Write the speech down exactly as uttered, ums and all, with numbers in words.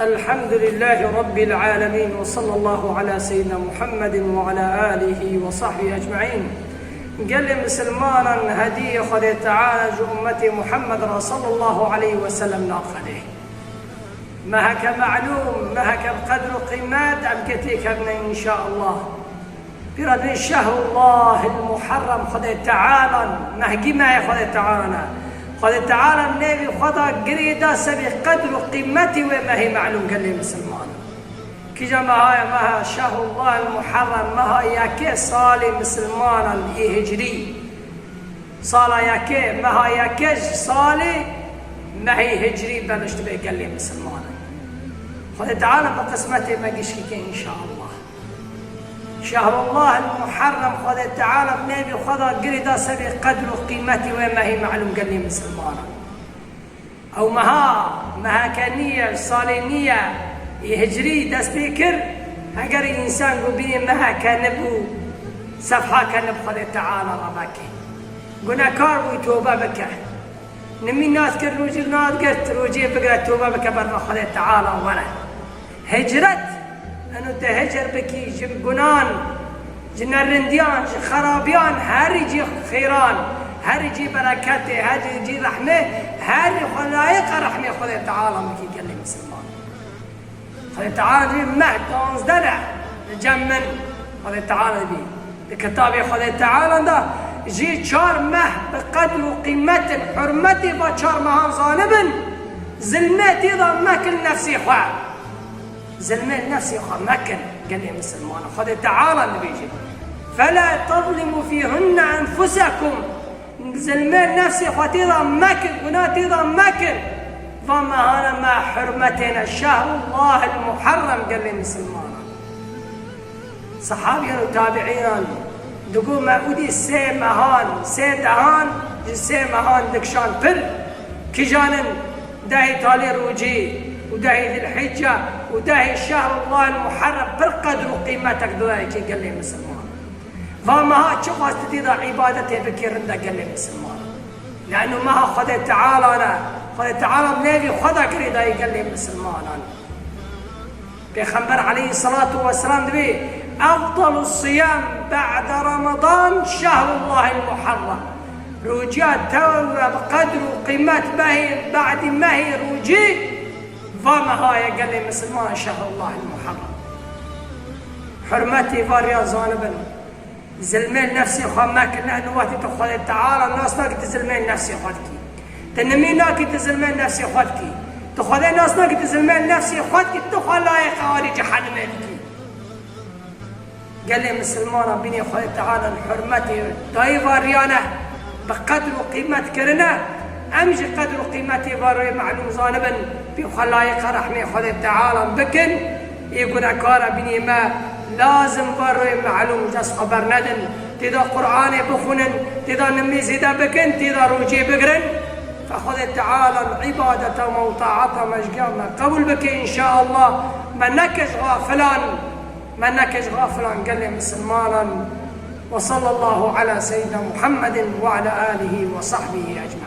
الحمد لله رب العالمين، وصلى الله على سيدنا محمد وعلى آله وصحبه أجمعين. Gelê misilmanan, hediyê Xwedê Teala ji ummetê Muhammed re sallallahu aleyhi ve sellem naqilê. Meheke melûm, meheke bi qedr û qîmet, em kê têkevine înşaallah. Pîra dibê şehrullahil muherrem, Xwedê Teala, mehgî mehê Xwedê Teala ne. Xwedê Teala nêvî xwe da girê da sebî qedr û qîmetî wê mehî melûm, gelê misilman. Kîja meha ye? Meha şehrullahil muherrem, meha yekê salê misilmanan ê hicrî. Sala yekê, meha yekê ji salê mehî hicrî beniştibê, gelê misilmanan. Xwedê Teala bi qismetê me gişkî ke înşaallah. Şehrullah el-Muharrem, Xwedê Teala bi nêvî xwe da girê da sebê qedr û qîmetî wê mehî melûm, gelê misilmanan. Ew meha, meheke nî ye, salê nî ye, ê hicrî dest pê kir, heger însan ku bînê meheke nibû, sefhake nib Xwedê Teala re vekê. Gunekar bû, tobe bike. Nimî nas kir, rojî nas girt, rojiyê bigire, tobe bike, ber ve Xwedê Teala were. Hicret, eno te hicr bikî ji gunan, ji nerindiyan, ji xerabiyan, herî cî xêran, herî cî bereketê, herî cî rehmê, herî xwe layiqa rehmê Xwedê Teala bikî, gelê misilman. Xwedê Teala dibî meh duwazdeh e li cem min. Xwedê Teala dibî. Di kitabê Xwedê Teala de jî çar meh bi qedr û qîmet in, hurmetê va çar mehan zanibin, zilmê tê de mekin nefsê xwe. Zilmê nefsê xwe mekin, gelê misilman. Xwedê Teala dibêje: "Fela tezlimû fîhinne enfusekum." Zilmê nefsê xwe tê de mekin, guna tê de mekin. Va mehana me hurmetê ne, şehrullahil muharrem, gelê misilmanan. Sehabiyan û tabiînan digo me ûdî sê mehan, sê dehan ji sê mehan dikişan pir. Kîjan in? Dehê talê rojî û dehê Zilhicce û dehê şehrullahil muharrem pir qedr û qîmetek didayekê, gelê misilman. Va meha çiqas tu tê de îbadetê bikî rind e, gelê misilmanan. Leno meha Xwedê Teala ne. Xwedê Teala nêvî xwe da girêdayî, gelê misilmanan. Pêxember aleyhisselatu vesselam dibê: "Efdalu siyam ba'de Ramadan şehrullahil muharrem." Rojiya tewre bi qedr û qîmet behê, ba'dî mehê rojî, va meha ye, gelê misilman, şehrullahil muharrem. Hurmetê va riya zanibin. Zilmê nefsê xwe mekin, eno wextê tu Xwedê Teala nas nakî, tu zilmê nefsê xwe dikî. Tu nimî nakî, tu zilmê nefsê xwe dikî. Tu Xwedê nas nakî, tu zilmê nefsê xwe dikî, tu xwe layiqa alî cehenimê dikî. Gelê misilmana bînê Xwedê Teala hurmetê dayî va riya ne, bi qedr û qîmet kirine, em jî qedr û qîmetê va rê melûm zanibin, pê xwe layiqa rehmê Xwedê Teala bikin. Ê gunekara bînê me lazim va rê melûm dest xwe bernedin. Tê de Qur'anê bixwînin, tê de nimê zêde bikin, tê de rojê bigirin. Fe Xwedê Teala îbadeta me û taata me ji giya me qebûl bike înşaallah. Me neke ji xafilan, me neke ji xafilan, gelê misilmanan. Ve sallallahu ala seyyidina Muhammedin ve ala alihi ve sahbihi ecmaîn.